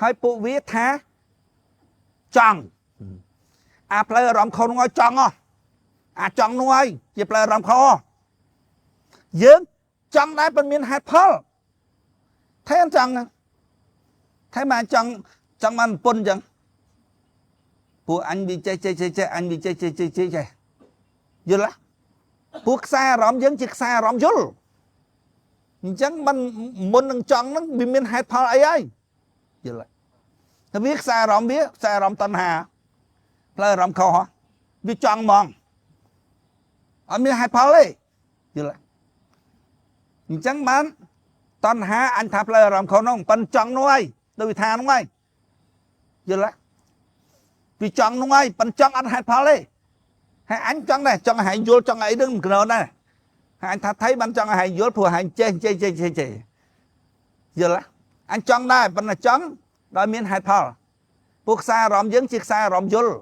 ហើយពួកវាថាចង់អាផ្លូវអារម្មណ៍ខុសនោះឲ្យចង់ហ៎អាចង់នោះហើយជាផ្លូវអារម្មណ៍ខុសយើងចង់ដែរប៉ុន្មានហេតុផលថែមចង់ថែមបានចង់ចង់បានពុនអញ្ចឹងពួកអញវាចេះចេះចេះចេះអញវាចេះចេះចេះចេះចេះយល់ទេពួកខ្សែអារម្មណ៍យើងជាខ្សែអារម្មណ៍យល់អញ្ចឹងមិនមុននឹងចង់ហ្នឹងវាមានហេតុផលអីហើយយល់ទេតែវាខ្សែអារម្មណ៍វាខ្សែអារម្មណ៍តណ្ហាផ្លូវអារម្មណ៍ខុសវាចង់ហ្មងអត់មានហេតុផលទេយល់ទេអញ្ចឹងបានតណ្ហាអញថាផ្លូវអារម្មណ៍ខុសនោះប៉ិនចង់នោះហើយដូចវិថានោះហើយយល់ទេវាចង់នោះហើយប៉ិនចង់អត់ហេតុផលទេហើយអញចង់ដែរចង់ឲ្យយល់ចង់អីនឹងមិនក្រដែរហើយអញថាថៃបានចង់ឲ្យយល់ព្រោះហែងចេះចេះចេះចេះចេះយល់ទេអញចង់ដែរប៉ុន្តែចង់ដោយមានហេតុផលពួកខ្សែអារម្មណ៍យើងជាខ្សែអារម្មណ៍យល់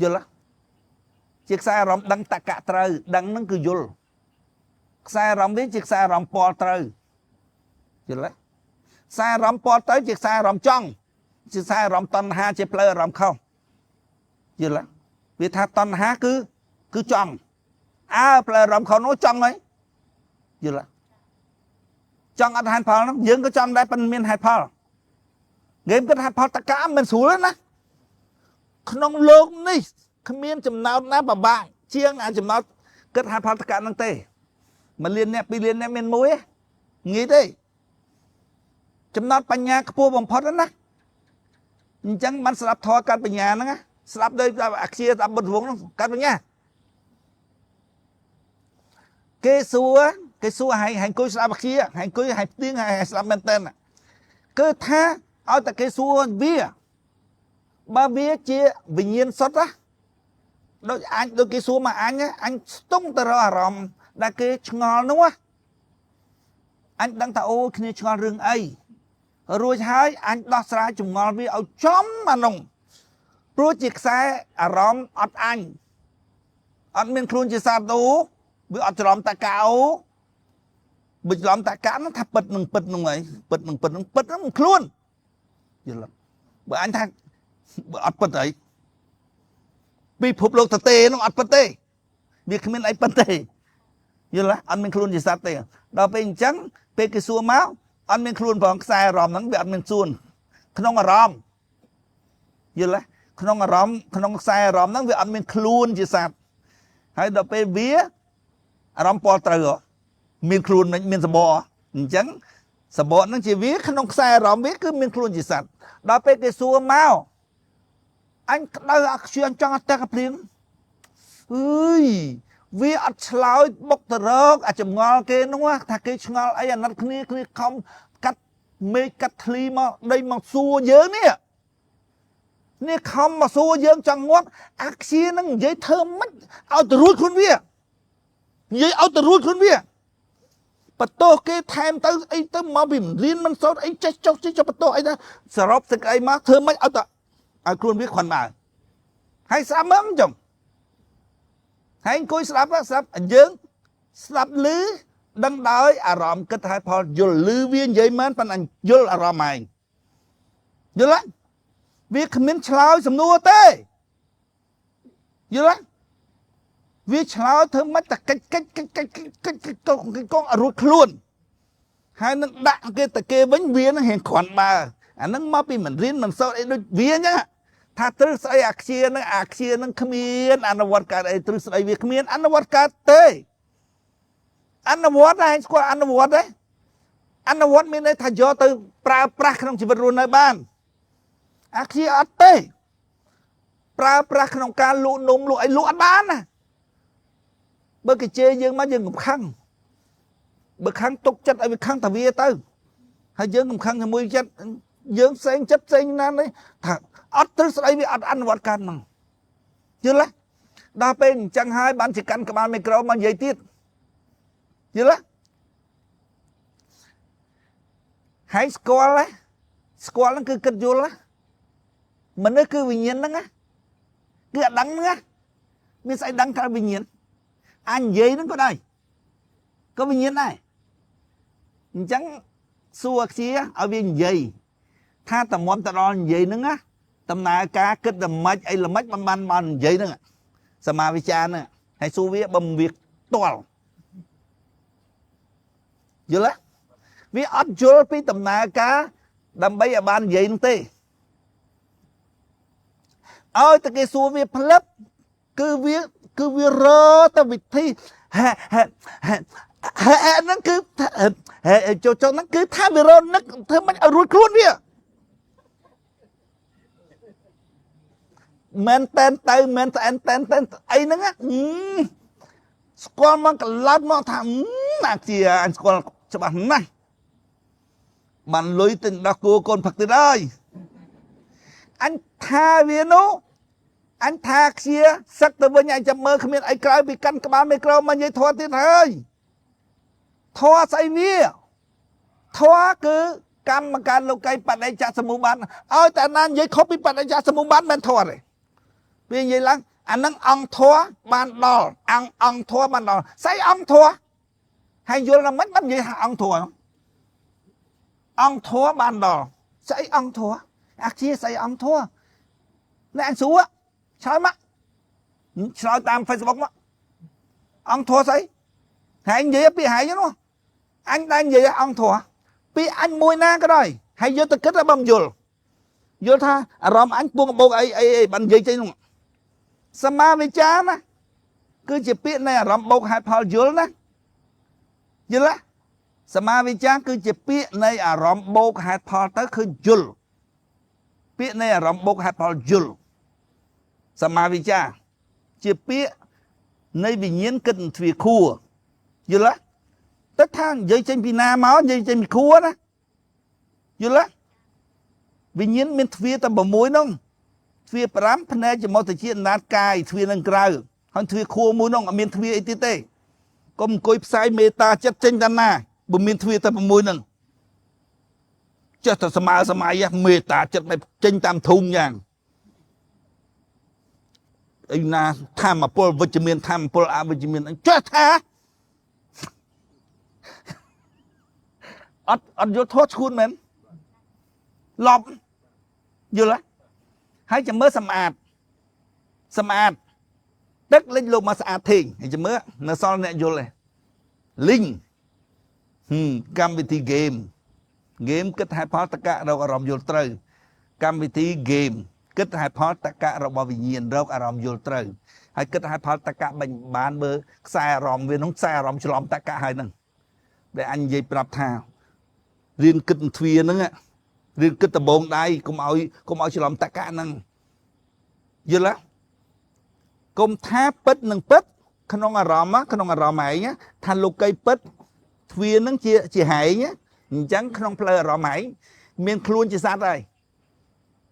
យល់ទេជាខ្សែអារម្មណ៍ដឹងតកៈត្រូវដឹងនឹងគឺយល់ខ្សែអារម្មណ៍នេះជាខ្សែអារម្មណ៍ពាល់ត្រូវយល់ទេខ្សែអារម្មណ៍ពាល់ត្រូវជាខ្សែអារម្មណ៍ចង់ជាខ្សែអារម្មណ៍តណ្ហាជាផ្លូវអារម្មណ៍ខុសយល់ទេវាថាតណ្ហាគឺចង់អើផ្លូវអារម្មណ៍ខុសនោះចង់ហើយយល់ទេចង់អត់ហេតុផលនោះយើងក៏ចង់ដែរប៉ុន្តែមានហេតុផលគេគិតហេតុផលតកៈមិនស្រួលណាក្នុងលោកនេះគ្មានចំណោទណាពិបាកជាងអាចំណោទគិតហេតុផលតកៈហ្នឹងទេ1លានអ្នក2លានអ្នកមានមួយងាយទេចំណោទបញ្ញាខ្ពស់បំផុតណាអញ្ចឹងបានស្ដាប់ធម៌កាត់បញ្ញាហ្នឹងស្ដាប់ដោយអាខ្ជាស្ដាប់បុត្រវងហ្នឹងកាត់បញ្ញាគេសួរគេសួរហែងហែងអង្គុយស្ដាប់អាខ្ជាហែងអង្គុយហែងផ្ទៀងហែងស្ដាប់មែនតើគឺថាឲ្យតែគេសួរវាបើវាជាវិញ្ញាណសុទ្ធណាដូចអញដូចគេសួរមកអញអញស្ទង់ទៅរកអារម្មណ៍ដែលគេឆ្ងល់នោះអញដឹងថាអូគ្នាឆ្ងល់រឿងអីរួចហើយអញដោះស្រាយចម្ងល់វាឲ្យចំអានោះព្រោះជាខ្សែអារម្មណ៍អត់អញអត់មានខ្លួនជាសត្វទូវាអត់ច្រឡំតកៅបើច្រឡំតកៅនោះថាពិតនឹងពិតនោះហើយពិតនឹងពិតនឹងពិតនឹងខ្លួនយល់បើអញថាបើអត់ពិតអីពិភពលោកតទេនោះអត់ពិតទេវាគ្មានអីពិតទេយល់ទេអត់មានខ្លួនជាសត្វទេដល់ពេលអញ្ចឹងពេលគេសួរមកអត់មានខ្លួនផងខ្សែអារម្មណ៍ហ្នឹងវាអត់មានសួនក្នុងអារម្មណ៍យល់ទេក្នុងអារម្មណ៍ក្នុងខ្សែអារម្មណ៍ហ្នឹងវាអត់មានខ្លួនជាសត្វហើយដល់ពេលវាអារម្មណ៍ពលត្រូវមានខ្លួនមិនមានសម្ប អញ្ចឹងសបកហ្នឹងជាវាក្នុងខ្សែអារម្មណ៍វាគឺមានខ្លួនជាសត្វដល់ពេលគេសួរមកអញក្តៅអាខ្ជិលចង់តែកភ្លៀងអើយវាអត់ឆ្លើយបុកទៅរកអាចម្ងល់គេនោះថាគេឆ្ងល់អីអាណិតគ្នាគ្នាខំកាត់មេឃកាត់ធ្លីមកដីមកសួរយើងនេះនេះខំមកសួរយើងចង់ងាប់អាខ្ជានឹងនិយាយធ្វើម៉េចឲ្យទៅរួចខ្លួនវានិយាយឲ្យទៅរួចខ្លួនវាបន្ទោសគេថែមទៅអីទៅមកពីរៀនមិនសូត្រអីចេះចុះចេះចុះបន្ទោសអីទៅសរុបសេចក្តីមកធ្វើម៉េចឲ្យទៅឲ្យខ្លួនវាខ្វាន់បើហើយស្ដាប់មើលមិនចុងហើយអង្គុយស្ដាប់ស្ដាប់យើងស្ដាប់ឮដឹងដោយអារម្មណ៍គិតឲ្យផលយល់ឮវានិយាយមែនប៉ុន្តែយល់អារម្មណ៍ឯងយល់ទេវាគ្មានឆ្លើយសំណួរទេយល់ទេវាឆ្លើយធ្វើម៉េចតែកិច្ចកិច្ចកិច្ចកិច្ចកិច្ចកិច្ចកងកងឲ្យរួចខ្លួនហើយនឹងដាក់គេតែគេវិញវានឹងរៀងគ្រាន់បើអានឹងមកពីមិនរៀនមិនសូត្រអីដូចវាអញ្ចឹងថាទ្រឹស្ដីអាខ្ជានឹងអាខ្ជានឹងគ្មានអនុវត្តកើតអីទ្រឹស្ដីវាគ្មានអនុវត្តកើតទេអនុវត្តឯងស្គាល់អនុវត្តទេអនុវត្តមានន័យថាយកទៅប្រើប្រាស់ក្នុងជីវិតរស់នៅបានអាខ្ជាអត់ទេប្រើប្រាស់ក្នុងការលក់នំលក់អីលក់អត់បានណាបើគេជេរយើងមកយើងកំខឹងបើខឹងទុកចិត្តឲ្យវាខឹងតាវាទៅហើយយើងកំខឹងជាមួយចិត្តយើងផ្សេងចិត្តផ្សេងណានេះថាអត់ទ្រឹស្ដីវាអត់អនុវត្តកើតហ្មងយល់ទេដល់ពេលអញ្ចឹងហើយបានជាកាន់ក្បាលមីក្រូមកនិយាយទៀតយល់ទេហើយស្គាល់ទេស្គាល់ហ្នឹងគឺគិតយល់ណាមនុស្សគឺវិញ្ញាណហ្នឹងណាគឺអត់ដឹងហ្នឹងណាមានស្អីដឹងថាវិញ្ញាណអញនិយាយហ្នឹងក៏ដែរក៏វិញ្ញាណដែរអញ្ចឹងសួរខ្ជាឲ្យវានិយាយថាតម្រាំទៅដល់និយាយហ្នឹងណាដំណើរការគិតល្មិចអីល្មិចមិនបានបាននិយាយហ្នឹងសមាវិចារហ្នឹងហើយសួរវាបើវាតល់យល់ទេវាអត់យល់ពីដំណើរការដើម្បីឲ្យបាននិយាយហ្នឹងទេឲ្យតែគេសួរវាផ្លឹបគឺវារទៅវិធីហេហេហេហេហ្នឹងគឺហេចូលចូលហ្នឹងគឺថាវារនឹកធ្វើមិនឲ្យរួចខ្លួនវាមែនតែនទៅមែនតែនតែនតែនអីហ្នឹងស្គាល់មកកន្លត់មកថាណាជាអញស្គាល់ច្បាស់ណាស់បានលុយទៅដោះគោកូនផឹកទៀតហើយអញថាវានោះអញថាខ្ជាសឹកទៅវិញអញចាំមើលគ្មានអីក្រៅពីកាន់ក្បាលមីក្រូមកនិយាយធေါ်ទៀតហើយធေါ်ស្អីវាធေါ်គឺកម្មការលោកីបដិច្ចសមុបាទឲ្យតែណានិយាយខុសពីបដិច្ចសមុបាទមិនធေါ်ទេវានិយាយឡើងអានឹងអង្គធေါ်បានដល់អង្គធေါ်បានដល់ស្អីអង្គធေါ်ហើយយល់ថាម៉េចបាននិយាយថាអង្គធေါ်អង្គធေါ်បានដល់ស្អីអង្គធေါ်អាជាស្អីអង្គធေါ်អ្នកអញសួរឆ្លើយមកឆ្លើយតាម Facebook មកអង្គធေါ်ស្អីហើយនិយាយពីហែងនោះអញដែរនិយាយអង្គធေါ်ពីអញមួយណាក៏ដោយហើយយកទៅគិតឲ្យបើមិនយល់យល់ថាអារម្មណ៍អញពងបោកអីអីអីបាននិយាយចេញនោះសមាវិចារណាគឺជាពាក្យនៃអារម្មណ៍បោកហេតុផលយល់ណាយល់ទេសមាវិចារគឺជាពាក្យនៃអារម្មណ៍បោកហេតុផលទៅគឺយល់ពាក្យនៃអារម្មណ៍បោកហេតុផលយល់សមាវិចារជាពាក្យនៃវិញ្ញាណគិតទ្វាខួរយល់ទេទៅថានិយាយចេញពីណាមកនិយាយចេញពីខួរណាយល់ទេវិញ្ញាណមានទ្វាតែ6នោះទ្វា5ភ្នែកច្រមុះទៅជាអនាតកាយទ្វានឹងក្រៅហើយទ្វាខួរមួយនោះអត់មានទ្វាអីទៀតទេកុំអង្គុយផ្សាយមេត្តាចិត្តចេញតាមណាបើមានទ្វាតែ6ហ្នឹងចេះតែសម័យសម័យមេត្តាចិត្តបែបចេញតាមធុងយ៉ាងអីណាធម្មពលវិជ្ជមានធម្មពលអវិជ្ជមានចេះថាអត់យល់ធေါ်ឈួនមែនឡប់យល់ទេហើយចាំមើលសម្អាតសម្អាតទឹកលិចលោកមកស្អាតធេងហើយចាំមើលនៅសល់អ្នកយល់ទេលីងកម្មវិធីហ្គេមហ្គេមគិតហេតុផលតកៈរកអារម្មណ៍យល់ត្រូវកម្មវិធីហ្គេមគិតហេតុផលតកៈរបស់វិញ្ញាណរកអារម្មណ៍យល់ត្រូវហើយគិតហេតុផលតកៈបាញ់បានមើលខ្សែអារម្មណ៍វានោះខ្សែអារម្មណ៍ច្រឡំតកៈហើយហ្នឹង ដែលអញនិយាយប្រាប់ថារៀនគិតទ្វាហ្នឹងរៀនគិតដបងដៃកុំឲ្យកុំឲ្យច្រឡំតកៈហ្នឹងយល់ទេកុំថាពិតនឹងពិតក្នុងអារម្មណ៍ក្នុងអារម្មណ៍ឯងថាលោកីពិតទ្វាហ្នឹងជាជាហែងអញ្ចឹងក្នុងផ្លូវអារម្មណ៍ឯងមានខ្លួនជាសត្វហើយ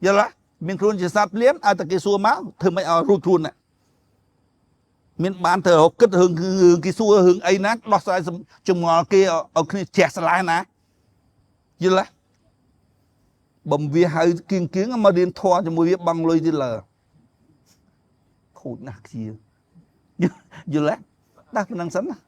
យល់ទេមានខ្លួនជាសត្វភ្លាមឲ្យតែគេសួរមកធ្វើម៉េចឲ្យរួចខ្លួនណាមានបានទៅរកគិតរឿងរឿងគេសួររឿងអីណាដោះស្រាយចម្ងល់គេឲ្យគ្នាជ្រះស្រឡះណាយល់ទេបំវាហៅគៀងគៀងមករៀនធម៌ជាមួយវាបង់លុយទៀតលើខូចណាស់ខ្ជាយល់ទេដាក់ប៉ុណ្ណឹងសិនណា។